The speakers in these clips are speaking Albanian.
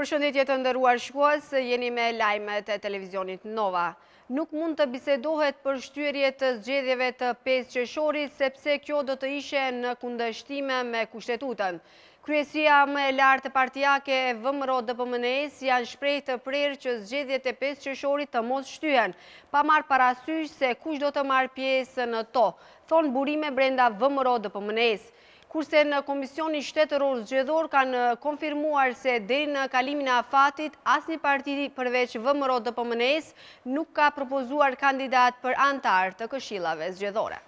Përshëndetje të nderuar shikues, jeni me lajmet e televizionit Nova. Nuk mund të bisedohet për shtyrje të zgjedhjeve të 5 qershorit, sepse kjo do të ishe në kundërshtime me kushtetutën. Kryesia më e lartë partiake e VMRO-DPMNE-së janë shpreh të prerë që zgjedhjet e 5 qershorit të mos shtyhen, pa marrë parasysh se kush do të marrë pjesë në to, thonë burime brenda VMRO-DPMNE-së. Kurse në Komisionin Shtetëror Zgjedhor kanë konfirmuar se deri në kalimin e afatit, asnjë parti përveç VMRO-DPMNE-së nuk ka propozuar kandidat për anëtarë të këshillave zgjedhore.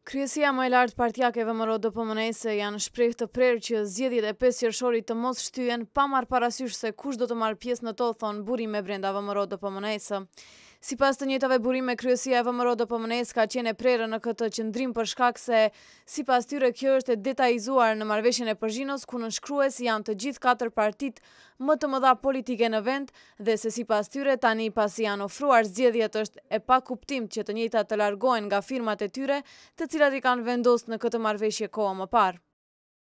Kryesia më e lartë partiake e VMRO-DPMNE-së janë shpreh të prerë që zgjedhjet e 5 qershorit të mos shtyhen pa marrë parasysh se kush do të marrë pjesë në to, thonë burime brenda VMRO-DPMNE-së. Sipas të njëjtave burime, kryesia e VMRO-DPMNE-së ka qenë e prerë në këtë qëndrim për shkak se, sipas tyre, kjo është e detajizuar në marrëveshjen e Përzhinos, ku nënshkrues janë të gjithë katër partitë më të mëdha politike në vend dhe se sipas tyre tani pasi janë ofruar zgjedhjet është e pakuptimtë që të njëjtat të largohen nga firmat e tyre, të cilat i kanë vendosë në këtë marrëveshje kohë më parë.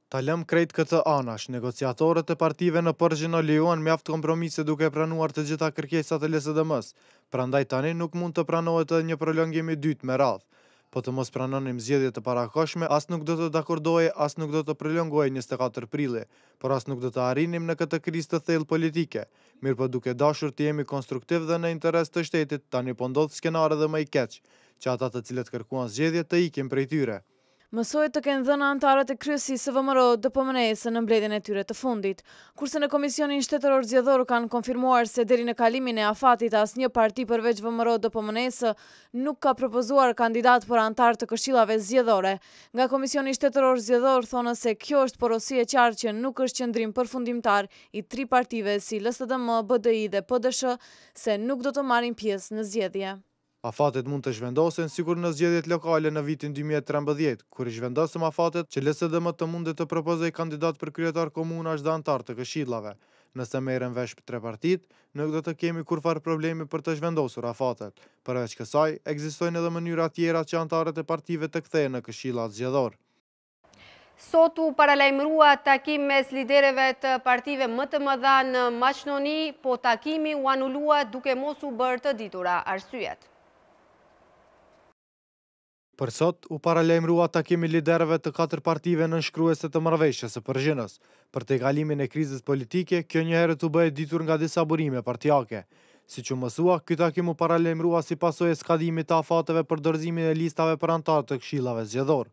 Ta lëmë krejt këtë anash, negociatorët e partive në Përzhino lejuan mjaft kompromise duke pranuar të gjitha kërkesat e LSDM-së, prandaj tani nuk mund të pranohet edhe një prolongim i dytë me radhë. Po të mos pranonim zgjedhje të parakohshme, as nuk do të dakordohej, as nuk do të prolongohej 24 prilli, por as nuk do të arrinim në këtë krizë të thellë politike. Mirëpo duke dashur të jemi konstruktiv dhe në interes të shtetit, tani po ndodh skenar edhe më i keq, që ata të cilët kërkuan zgjedhje të ikin prej tyre. Mësohet të kenë dhënë anëtarët e kryesisë së VMRO-DPMNE-së në mbledhjen e tyre të fundit. Kurse në Komisionin Shtetëror Zgjedhor kanë konfirmuar se deri në kalimin e afatit asnjë parti përveç VMRO-DPMNE-së nuk ka propozuar kandidat për anëtarë të këshillave zgjedhore. Nga Komisioni Shtetëror Zgjedhor thonë se kjo është porosi e qartë që nuk është qëndrim përfundimtar i tri partive si LSDM, BDI dhe PDSH se nuk do të marrin pjesë në zgjedhje. Afatet mund të zhvendosen sikur në zgjedhjet lokale në vitin 2013, kur i zhvendosëm afatet që LSDM të mundet të propozojë kandidat për kryetar komunash dhe anëtar të këshillave. Nëse merren vesh tre partitë, nuk do të kemi kurrfarë problemi për të zhvendosur afatet. Përveç kësaj, ekzistojnë edhe mënyra tjera që anëtarët e partive të kthehen në këshillat zgjedhor. Sot u paralajmërua takim mes liderëve të partive më të mëdha në Maqedoni, po takimi u anulua duke mos u bërë të ditura arsyet. Për sot, u paralajmërua takim i liderëve të katër partive nënshkruese të marrëveshjes së Përzhinës. Për tejkalimin e krizës politike, kjo njëherët u bë e ditur nga disa burime partiake. Siç u mësua, ky takim u paralajmërua si pasojë e skadimit të afateve për dorëzimin e listave për anëtarë të këshillave zgjedhorë.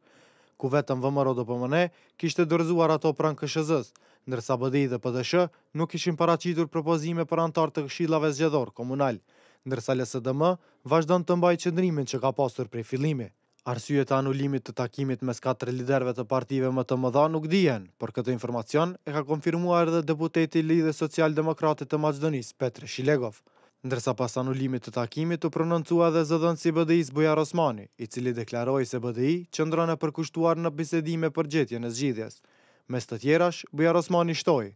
ku vetëm VMRO-DPMNE kishte dorëzuar ato pranë KSHZ-së, ndërsa BDI dhe PDSH nuk kishin paraqitur propozime për anëtarë të këshillave zgjedhorë komunalë, ndërsa LSDM vazhdon të mbajë qëndrimin që ka pasur prej fillimi. Arsyet e anulimit të takimit mes katër liderëve të partive më të mëdha nuk dihen, por këtë informacion e ka konfirmuar edhe deputeti i Lidhjes Social-Demokrate të Maqedonisë, Petre Shilegov. Ndërsa pas anulimit të takimit u prononcua edhe zëdhënësi i BDI-së Bujar Osmani, i cili deklaroi se BDI qëndron e përkushtuar në bisedime për gjetjen e zgjidhjes. Mes të tjerash, Bujar Osmani shtoi,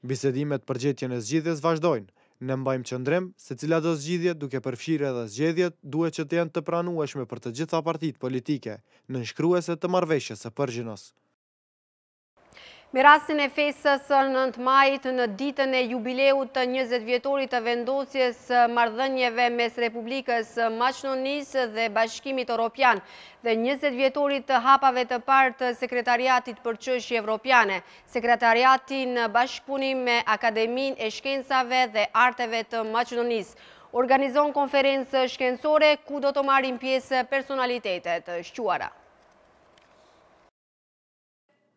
Bisedimet për gjetjen e zgjidhjes vazhdojnë. Ne mbajmë qëndrim se cilado zgjidhje, duke përfshirë edhe zgjedhjet, duhet që të jenë të pranueshme për të gjitha partitë politike, nënshkruese të marrëveshjes së Përzhinos. Me rastin e festës së 9 majit në ditën e jubileut të 20 vjetorit të vendosjes së marrëdhënieve mes Republikës së Maqedonisë dhe Bashkimit Europian dhe 20 vjetorit të hapave të parë të Sekretariatit për Çështje Evropiane, Sekretariati në bashkëpunim me Akademinë e Shkencave dhe Arteve të Maqedonisë, organizon konferencë shkencore ku do të marrin pjesë personalitete të shquara.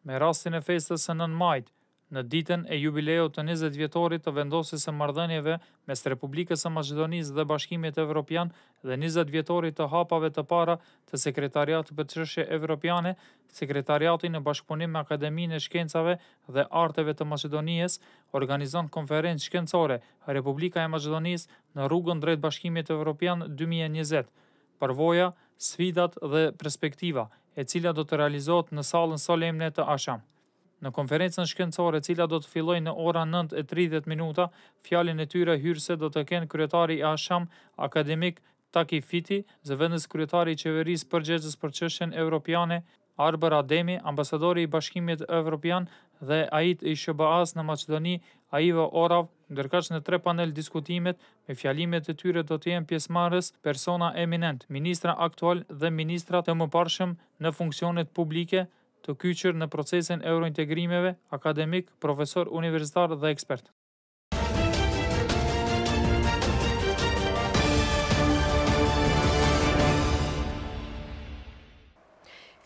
Me rastin e festës së 9 majit, në ditën e jubileut të 20 vjetorit të vendosjes së marrëdhënieve mes Republikës së Maqedonisë dhe Bashkimit Evropian dhe 20 vjetorit të hapave të para të Sekretariatit për Çështje Evropiane, Sekretariati në bashkëpunim me Akademinë e Shkencave dhe Arteve të Maqedonisë organizon konferencë shkencore Republika e Maqedonisë në rrugën drejt Bashkimit Evropian 2020. Përvoja, sfidat dhe perspektiva, e cila do të realizohet në sallën solemne të ASHAM. Në konferencën shkencore, e cila do të fillojë në ora 9:30 minuta, fjalën e tyre hyrëse do të kenë kryetari i ASHAM, akademik Taki Fiti, zëvendës kryetari i qeverisë përgjegjës për çështjen evropiane, Arbër Ademi, ambasadori i Bashkimit Evropian dhe ai i SHBA-së në Maqedoni, Aivo Orav, ndërkaq në tre panel diskutimet, me fjalimet e tyre do të jenë pjesëmarrës persona eminent, ministra aktual dhe ministra të mëparshëm në funksionet publike, të kyçur në procesin e eurointegrimeve, akademikë, profesorë universitarë dhe ekspertë.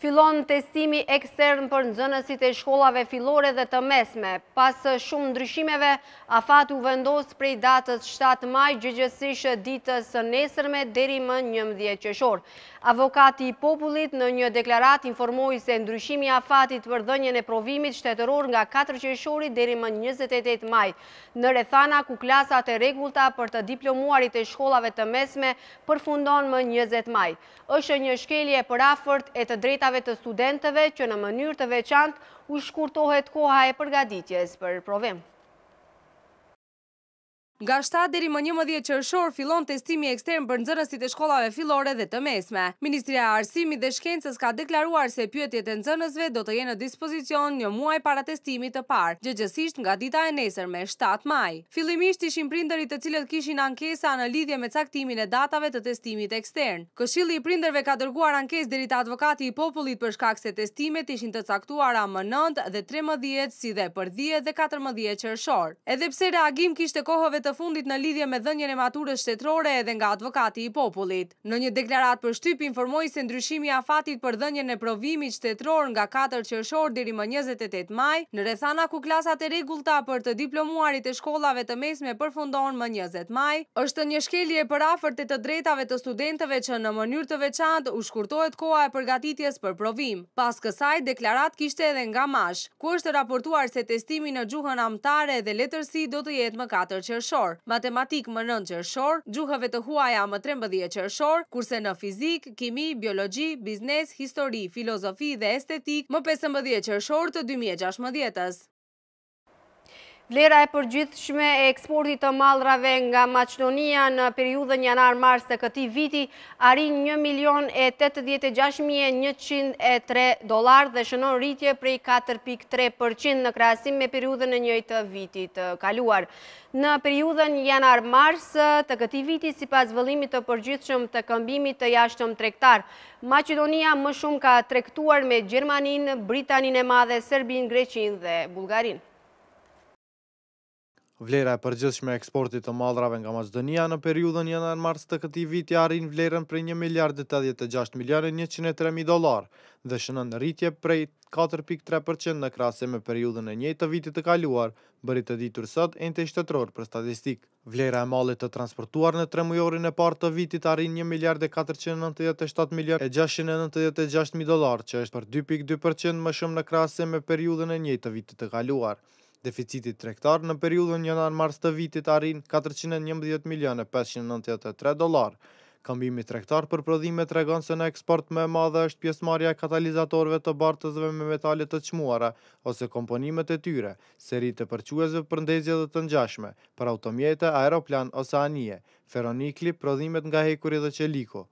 Fillon testimi ekstern për nxënësit e shkollave fillore dhe të mesme. Pas shumë ndryshimeve, afati u vendos prej datës 7 maj, gjegjësisht ditës së nesërme deri më 11 qershor. Avokati i Popullit në një deklaratë informoi se ndryshimi i afatit për dhënien e provimit shtetëror nga 4 qershori deri më 28 maj, në rrethana ku klasat e rregullta për të diplomuarit e shkollave të mesme përfundon më 20 maj. Është një shkelje e përafërt e të drejtave të studentëve që në mënyrë të veçantë u shkurtohet koha e përgatitjes për provim. Nga 7 deri më 11 qershor fillon testimi ekstern për nxënësit e shkollave fillore dhe të mesme. Ministria e Arsimit dhe Shkencës ka deklaruar se pyetjet e nxënësve do të jenë në dispozicion një muaj para testimit të parë, gjegjësisht nga dita e nesërme, 7 maj. Fillimisht ishin prindërit të cilët kishin ankesa në lidhje me caktimin e datave të testimit ekstern. Këshilli i Prindërve ka dërguar ankesë deri te Avokati i Popullit për shkak se testimet ishin të caktuara më 9 dhe 13 si dhe për 10 dhe 14 qershor. Edhe pse reagim kishte kohëve të fundit në lidhje me dhënien e maturës shtetërore edhe nga Avokati i Popullit. Në një deklaratë për shtyp informoi se ndryshimi i afatit për dhënien e provimit shtetëror nga 4 qershor deri më 28 maj, në rrethana ku klasat e rregullta për të diplomuarit e shkollave të mesme përfundon më 20 maj, është një shkelje e përafërt e të drejtave të studentëve që në mënyrë të veçantë u shkurtohet koha e përgatitjes për provim. Pas kësaj, deklaratë kishte edhe nga MASH, ku është raportuar se testimi në gjuhën amtare dhe letërsi do të jetë më 4 qershor, matematikë më 9 qershor, gjuhëve të huaja më 13 qershor, kurse në fizikë, kimi, biologji, biznes, histori, filozofi dhe estetikë më 15 qershor të 2016-ës. Vlera e përgjithshme e eksportit të mallrave nga Maqedonia në periudhën janar-mars të këtij viti arrin 1 milion e 86.103 dolar dhe shënon rritje prej 4.3% në krahasim me periudhën e njëjtë të vitit të kaluar. Në periudhën janar-mars të këtij viti, sipas vëllimit të përgjithshëm të këmbimit të jashtëm tregtar, Maqedonia më shumë ka tregtuar me Gjermaninë, Britaninë e Madhe, Serbinë, Greqinë dhe Bullgarinë. Vlera e përgjithshme e eksportit të mallrave nga Maqedonia në periudhën janar-mars të këtij viti arrin vlerën prej 1 miliard 86 milionë 103 mijë dollar dhe shënon rritje prej 4.3% në krahasim me periudhën e njëjtë të vitit të kaluar, bëri të ditur sot Enti Shtetëror për Statistikë. Vlera e mallit të transportuar në tremujorin e parë të vitit arrin 1 miliard e 497 milionë e 696 mijë dollar, që është për 2.2% më shumë në krahasim me periudhën e njëjtë të vitit të kaluar. Deficiti tregtar në periudhën janar-mars të vitit arrin 411 milionë e 593 dollar. Këmbimi tregtar për prodhime tregon se në eksport më e madhe është pjesëmarrja e katalizatorëve të bartësve me metale të çmuara ose komponimet e tyre, seritë e përçuesve për ndezje dhe të ngjashme, për automjete, aeroplan ose anije, feronikli, prodhimet nga hekuri dhe çeliku.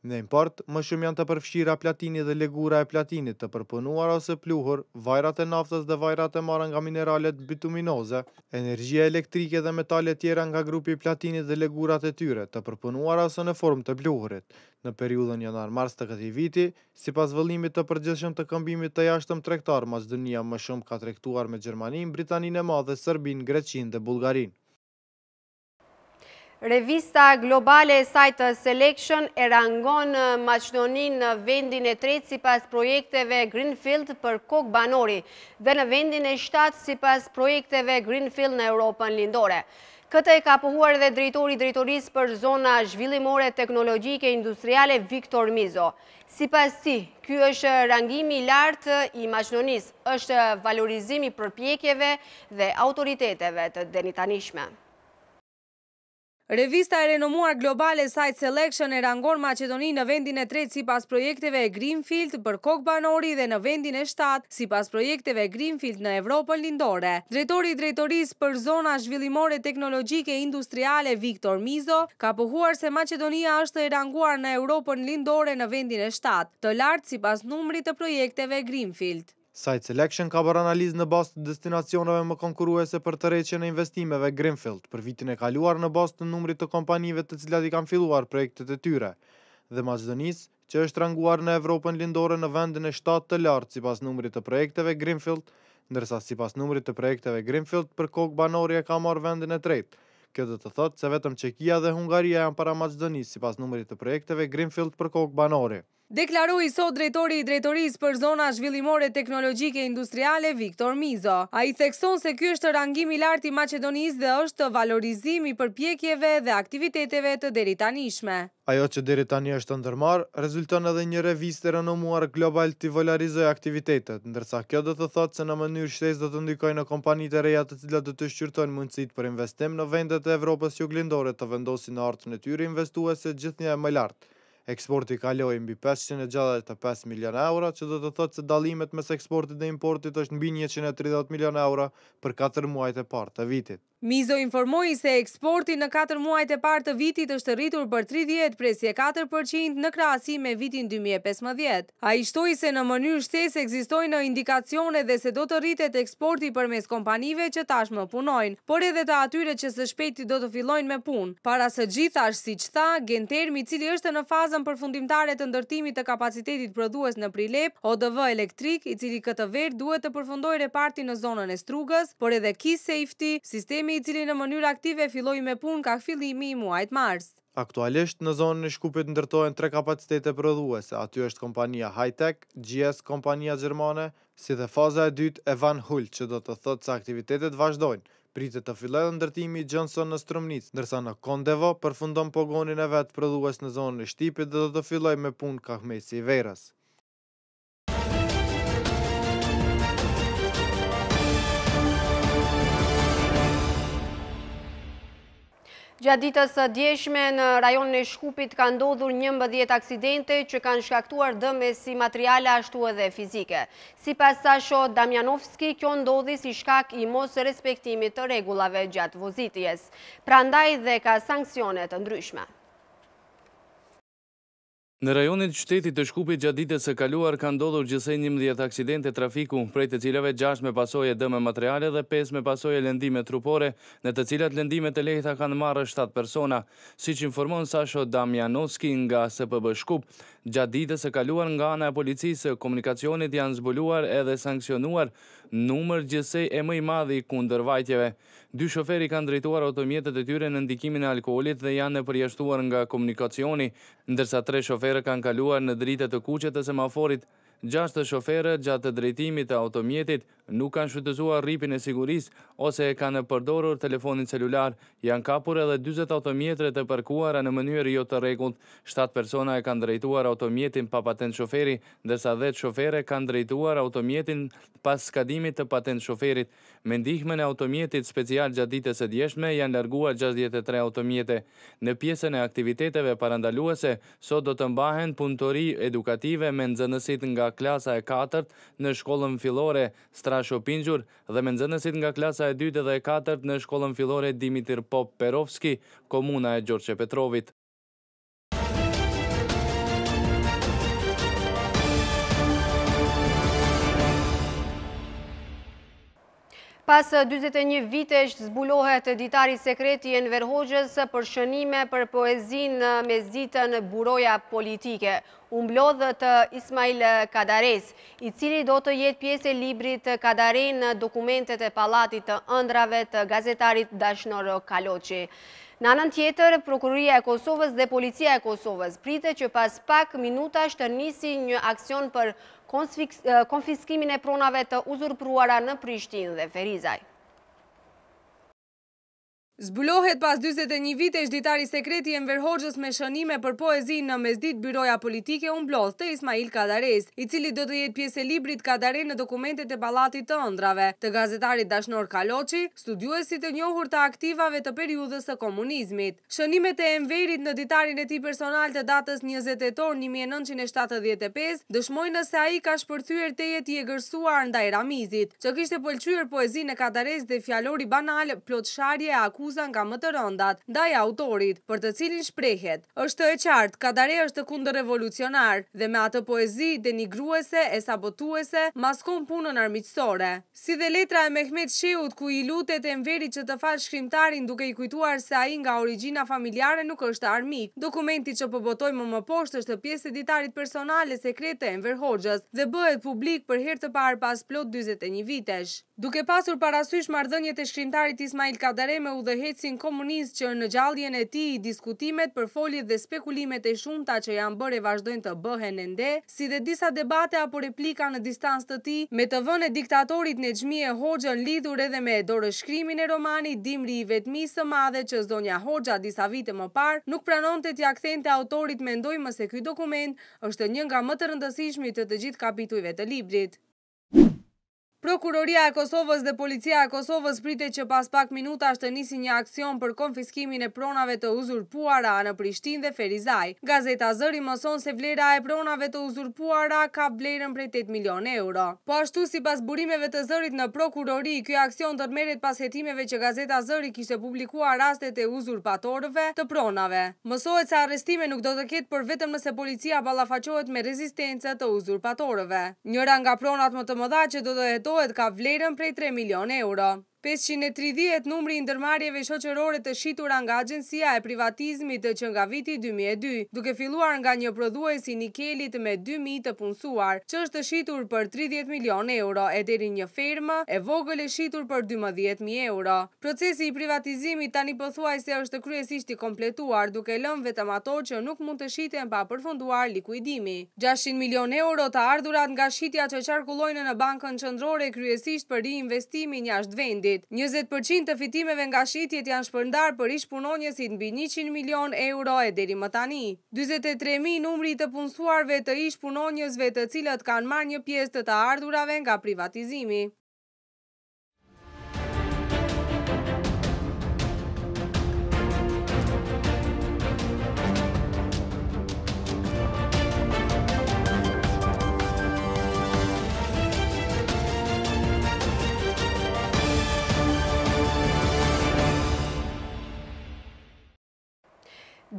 Në import, më shumë janë të përfshira platini dhe legura e platinit të përpunuar ose pluhur, vajrat e naftës dhe vajrat e marra nga mineralet bituminoze, energjia elektrike dhe metale tjera nga grupi i platinit dhe legurat e tyre, të përpunuara ose në formë të pluhurit. Në periudhën janar-mars të këtij viti, sipas vëllimit të përgjithshëm të këmbimit të jashtëm tregtar, Maqedonia më shumë ka tregtuar me Gjermaninë, Britaninë e Madhe, Serbinë, Greqinë dhe Bullgarinë. Revista globale Site Selection e rangon Maqedoninë në vendin e tretë sipas projekteve Greenfield për kokë banori dhe në vendin e 7 sipas projekteve Greenfield në Europën Lindore. Këtë e ka pohuar edhe drejtori i drejtorisë për zona zhvillimore teknologjike industriale Viktor Mizo. Sipas tij, ky është rangimi i lartë i Maqedonisë, është valorizimi i përpjekjeve dhe autoriteteve të deritanishme. Revista e renomuar globale Site Selection e rangon Maqedoninë në vendin e tretë sipas projekteve Greenfield për kokë banori dhe në vendin e shtatë sipas projekteve Greenfield në Evropën Lindore. Drejtori i Drejtorisë për Zona Zhvillimore Teknologjike Industriale Viktor Mizo ka pohuar se Maqedonia është e ranguar në Evropën Lindore në vendin e shtatë, të lartë sipas numrit të projekteve Greenfield. Site Selection ka bërë analizë në bazë të destinacioneve më konkurruese për tërheqjen e investimeve Greenfield për vitin e kaluar në bazë të numrit të kompanive të cilat i kanë filluar projektet e tyre dhe Maqedonisë, që është ranguar në Evropën Lindore në vendin e shtatë të lartë sipas numrit të projekteve Greenfield, ndërsa sipas numrit të projekteve Greenfield për kokë banori e ka marrë vendin e tretë. Kjo do të thotë se vetëm Çekia dhe Hungaria janë para Maqedonisë sipas numrit të projekteve Greenfield për kokë banori. Deklaroi sot drejtori i Drejtorisë për Zona Zhvillimore Teknologjike Industriale, Viktor Mizo. Ai thekson se ky është rangim i lartë i Maqedonisë dhe është valorizim i përpjekjeve dhe aktiviteteve të deritanishme. Ajo që deri tani është ndërmarrë, rezulton edhe një revistë e renomuar global t'i valorizojë aktivitetet, ndërsa kjo do të thotë se në mënyrë shtesë do të ndikojë në kompanitë e reja të cilat do të shqyrtojnë mundësitë për investim në vendet e Evropës Juglindore të vendosin hartën e tyre investuese gjithnjë e më lart. Eksporti kaloi mbi 565 milionë euro, që do të thotë se dallimet mes eksportit dhe importit është mbi 130 milionë euro për 4 muajt e parë të vitit. Mizo informoi se eksporti në 4 muajt e parë të vitit është rritur për 30.4% në krahasim me vitin 2015. Ai shtoi se në mënyrë shtesë ekzistojnë indikacione dhe se do të rritet eksporti përmes kompanive që tashmë punojnë, por edhe të atyre që së shpejti do të fillojnë me punë. Para së gjithash, siç tha, Gentermi, i cili është në fazën përfundimtare të ndërtimit të kapacitetit prodhues në Prilep, ODV Elektrik, i cili këtë verë duhet të përfundojë repartin në zonën e Strugës, por edhe Key Safety, sistemi i cili në mënyrë aktive filloi me punë ka fillimi i muajit mars. Aktualisht, në zonën e Shkupit ndërtohen tre kapacitete prodhuese, aty është kompania Hightech, GS kompania gjermane, si dhe faza e dytë e Van Hool, që do të thotë se aktivitetet vazhdojnë. Pritet të fillojë edhe ndërtimi i Johnson në Strumnicë, ndërsa në Kondevo përfundon pogonin e vet prodhues në zonën e Shtipit dhe do të fillojë me punë kah mesi i verës. Gjatë ditës së djeshme në rajonin e Shkupit ka ndodhur 11 aksidente që kanë shkaktuar dëme si materiale ashtu edhe fizike. Sipas Sasho Damjanovski, kjo ndodhi si shkak i mosrespektimit të rregullave gjatë vozitjes. Prandaj dhe ka sanksione të ndryshme. Në rajonin e qytetit të Shkupit gjatë ditës së kaluar kanë ndodhur gjithsej 11 aksidente trafiku, prej të cilave 6 me pasojë dëme materiale dhe 5 me pasojë lëndime trupore, në të cilat lëndime të lehta kanë marrë 7 persona. Siç informon Sasho Damjanovski nga SPB Shkup, gjatë ditës së kaluar nga ana e policisë së komunikacionit janë zbuluar edhe sanksionuar numër gjithsej e më i madh i kundërvajtjeve. Dy shoferë i kanë drejtuar automjetet e tyre në ndikimin e alkoolit dhe janë përjashtuar nga komunikacioni, ndërsa tre shoferë kanë kaluar në dritë të kuqe të semaforit. Gjashtë shoferë gjatë drejtimit të automjetit nuk kanë shfrytëzuar rripin e sigurisë ose e kanë përdorur telefonin celular. Janë kapur edhe 40 automjete të parkuara në mënyrë jo të rregullt. 7 persona e kanë drejtuar automjetin pa patent shoferi, ndërsa 10 shoferë kanë drejtuar automjetin pas skadimit të patent shoferit. Me ndihmën e automjetit special gjatë ditës së djeshme janë larguar 63 automjete. Në pjesën e aktiviteteve parandaluese, sot do të mbahen punëtori edukative me nxënësit nga klasa e katërt në shkollën fillore Strasho Pinxhur dhe me nxënësit nga klasa e dytë dhe e katërt në shkollën fillore Dimitir Pop Perovski, komuna e Gjorçe Petrovit. Pas 41 vitesh zbulohet ditari sekret i Enver Hoxhës për shënime për poezinë në mesditën Buroja Politike. U mblodh të Ismail Kadares, i cili do të jetë pjesë e librit Kadare në dokumentet e Pallatit të Ëndrrave të gazetarit Dashnor Kaloçi. Në anën tjetër, Prokuroria e Kosovës dhe Policia e Kosovës pritet që pas pak minutash të nisi një aksion për konfiskimin e pronave të uzurpruara në Prishtinë dhe Ferizaj. Zbulohet pas 41 vitesh ditari sekret i Enver Hoxhës me shënime për poezi në mesditë byroja politike u mblodh të Ismail Kadaresë, i cili do të jetë pjesë e librit Kadare në dokumentet e Pallatit të Ëndrrave, të gazetarit Dashnor Kaloçi, studiuesit të njohur të aktivave të periudhës së komunizmit. Shënimet e Enverit në ditarin e tij personal të datës 20 tetor 1975 dëshmojnë se ai ka shpërthyer tejet i egërsuar ndaj Ramizit, që kishte pëlqyer poezinë e Kadaresë dhe fjalori banal plot sharje e akuza nga më të rëndat ndaj autorit, për të cilin shprehet, Është e qartë, Kadare është kundërrevolucionar dhe me atë poezi denigruese e sabotuese maskon punën armiqësore. Si dhe letra e Mehmet Shehut ku i lutet Enverit që të falë shkrimtarin duke i kujtuar se ai nga origjina familjare nuk është armik. Dokumenti që po botojmë më poshtë është pjesë e ditarit personal e sekret të Enver Hoxhës dhe bëhet publik për herë të parë pas plot 41 vitesh. Duke pasur parasysh marrëdhëniet e shkrimtarit Ismail Kadare me udhëheqësin komunist që në gjalljen e tij, diskutimet, përfoljet dhe spekulimet e shumta që janë bërë e vazhdojnë të bëhen ende, si dhe disa debate apo replika në distancë të tij, me TV-në e diktatorit Nexhmije Hoxhën lidhur edhe me dorëshkrimin e romanit Dimri i vetmisë së madhe që zonja Hoxha disa vite më parë nuk pranonte t'ia kthente autorit mendojmë se ky dokument është një nga më të rëndësishmit të të gjithë kapitujve të librit. Prokuroria e Kosovës dhe Policia e Kosovës pritet që pas pak minutash të nisin një aksion për konfiskimin e pronave të uzurpuara në Prishtinë dhe Ferizaj. Gazeta Zëri mëson se vlera e pronave të uzurpuara kap vlerën prej 8 milion euro. Po ashtu sipas burimeve të Zërit në prokurori, ky aksion ndërmerret pas hetimeve që Gazeta Zëri kishte publikuar rastet e uzurpatorëve të pronave. Mësohet se arrestime nuk do të ketë por vetëm nëse policia ballafaqohet me rezistencë të uzurpatorëve. Njëra nga pronat më të mëdha që do të hetohet ka vlerën prej 3 milion euro. 530 numri i ndërmarrjeve shoqërore të shitura nga Agjencia e Privatizmit që nga viti 2002, duke filluar nga një prodhues i nikelit me 2000 të punësuar, që është shitur për 30 milion euro e deri një fermë e vogël e shitur për 12.000 euro. Procesi i privatizimit tani pothuajse është kryesisht i kompletuar, duke lënë vetëm ato që nuk mund të shiten pa përfunduar likuidimi. 600 milion euro të ardhurat nga shitja që qarkullojnë në bankën qendrore kryesisht për reinvestimin jashtë vendit. 20% të fitimeve nga shitjet janë shpërndarë për ish punonjësit mbi 100 milion euro e deri më tani. 43.000 numri i të punësuarve të ish punonjësve të cilët kanë marrë një pjesë të të ardhurave nga privatizimi.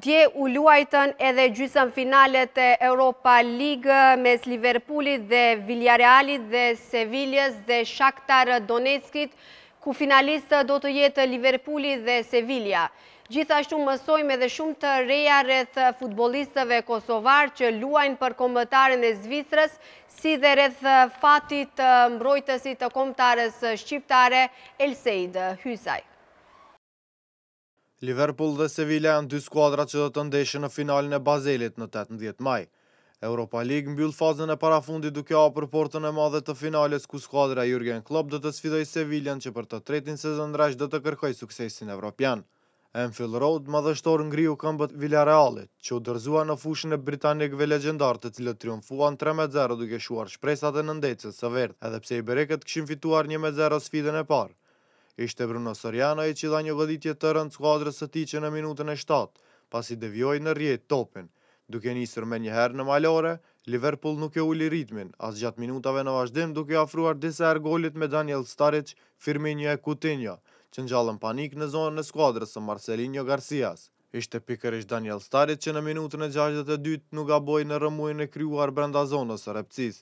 Dje u luajtën edhe gjysmëfinalet e Europa League mes Liverpoolit dhe Villarrealit dhe Seviljes dhe Shakhtar Donetskit, ku finalistë do të jetë Liverpooli dhe Sevilla. Gjithashtu mësojmë edhe shumë të reja rreth futbollistëve kosovarë që luajnë për kombëtaren e Zvicrës, si dhe rreth fatit të mbrojtësit të kombëtares shqiptare Elseid Hysaj. Liverpool dhe Sevilla janë dy skuadrat që do të ndeshen në finalen e Bazelit në 18 maj. Europa League mbyll fazën e parafundit duke hapur portën e madhe të finales ku skuadra Jurgen Klopp do të sfidojë Sevillan që për të tretin sezon rresht do të kërkojë suksesin evropian. Anfield Road madhështor ngriu këmbët Villarrealit, që u dorëzua në fushën e britanikëve legjendar të cilët triumfuan 3-0 duke shuar shpresat e nëndetëses së verdhë, edhe pse iberikët kishin fituar 1-0 sfidën e parë. Ishte Bruno Soriano i cili dha një goditje të rëndë skuadrës së tij që në minutën e 7, pasi devijoi në rrjetë topin. Duke nisur menjëherë në malore, Liverpool nuk e uli ritmin, as gjatë minutave në vazhdim duke afruar disa herë golit me Daniel Sturridge, Firmino e Coutinho, që ngjallën panik në zonën e skuadrës së Marcelinho Garcias. Ishte pikërisht Daniel Sturridge që në minutën e 62 nuk gaboi në rrëmujën e krijuar brenda zonës së rreptësisë.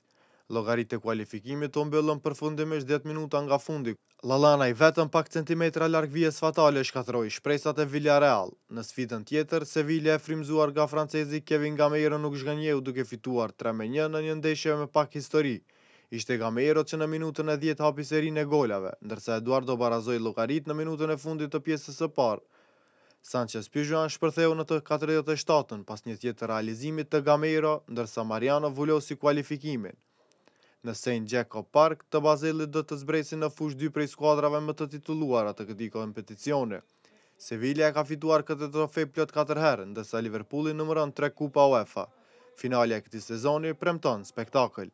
Llogaritë e kualifikimit u mbyllën përfundimisht 10 minuta nga fundi. Lallana i vetëm pak centimetra larg vijës fatale shkatërroi shpresat e Villarreal. Në sfidën tjetër, Sevilla e frymëzuar nga francezi Kevin Gameiro nuk zhgënjeu duke fituar 3-1 në një ndeshje me pak histori. Ishte Gameiro që në minutën e 10 hapi serinë e golave, ndërsa Eduardo barazoi llogaritë në minutën e fundit të pjesës së parë. Sanchez Pizjuan shpërtheu në të 47-ën pas një tjetër realizimit të Gameiro, ndërsa Mariano vulosi kualifikimin. Në St. Jakob Park të Bazelit do të zbresin në fushë dy prej skuadrave më të titulluara të këtij kompeticioni. Sevilla e ka fituar këtë trofe plot katër herë, ndërsa Liverpooli numëron tre kupa UEFA. Finalja e këtij sezoni premton spektakël.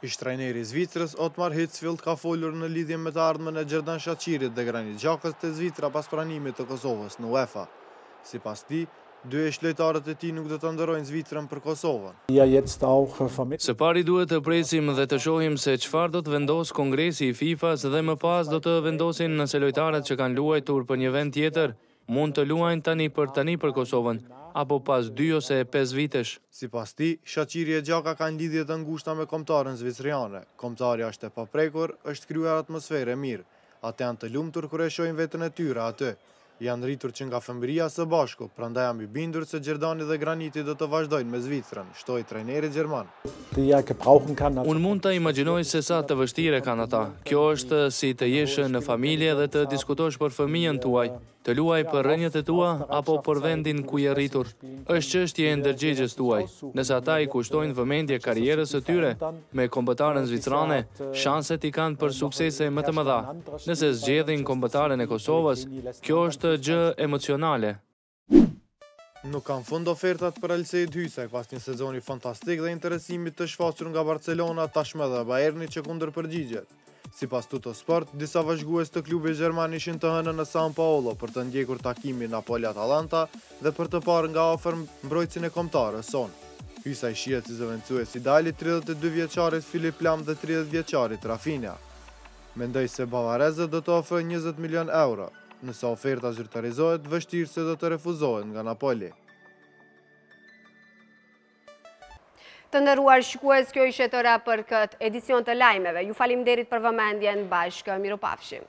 Ish-trajneri i Zvicrës, Otmar Hitzfeld ka folur në lidhje me të ardhmen e Xherdan Shaqirit dhe Granit Xhakës te Zvicra pas pranimit të Kosovës në UEFA. Sipas tij, dy ish-lojtarët e tij nuk do ta ndërrojnë Zvicrën për Kosovën. Së pari duhet të presim dhe të shohim se çfarë do të vendosë Kongresi i FIFA-s dhe më pas do të vendosin nëse lojtarët që kanë luajtur për një vend tjetër Mund të luajnë tani për tani për Kosovën, apo pas dy ose pesë vitesh. Sipas tij, Shaqiri e Xhaka kanë lidhje të ngushta me kombëtaren zviceriane. Kombëtarja është e paprekur, është krijuar atmosferë e mirë. Ata janë të lumtur kur e shohin veten e tyre aty. Janë rritur që nga fëmijëria së bashku, prandaj jam i bindur se Xherdani dhe Graniti do të vazhdojnë me Zvicrën, shtoi trajneri gjerman. Unë mund ta imagjinoj se sa të vështirë e kanë ata. Kjo është si të jesh në familje dhe të diskutosh për fëmijën tuaj. Të luajë për rrënjët e tua apo për vendin ku je rritur? Është çështje e ndërgjegjes tuaj. Nëse ata i kushtojnë vëmendje karrierës së tyre me kombëtaren zvicerane, shanset i kanë për suksese më të mëdha. Nëse zgjedhin kombëtaren e Kosovës, kjo është gjë emocionale. Nuk kanë fund ofertat për Elseid Hysaj pas një sezoni fantastik dhe interesimit të shfaqur nga Barcelona tashmë edhe Bayerni që kundërpërgjigjet. Sipas Tuttosport, disa vëzhgues të klubit gjerman ishin të hënën në San Paolo për të ndjekur takimin Napoli-Atalanta dhe për të parë nga afër mbrojtësin e kombëtares sonë. Hysaj shihet si zëvendësues ideal i 32 vjeçarit Filip Lam dhe 30 vjeçarit Rafinha. Mendoj se bavarezët do të ofrojnë 20 milion euro. Nëse oferta zyrtarizohet, vështirë se do të refuzohet nga Napoli. Të nderuar shikues, kjo ishte e tëra për këtë edicion të lajmeve. Ju faleminderit për vëmendjen bashkë, mirupafshim.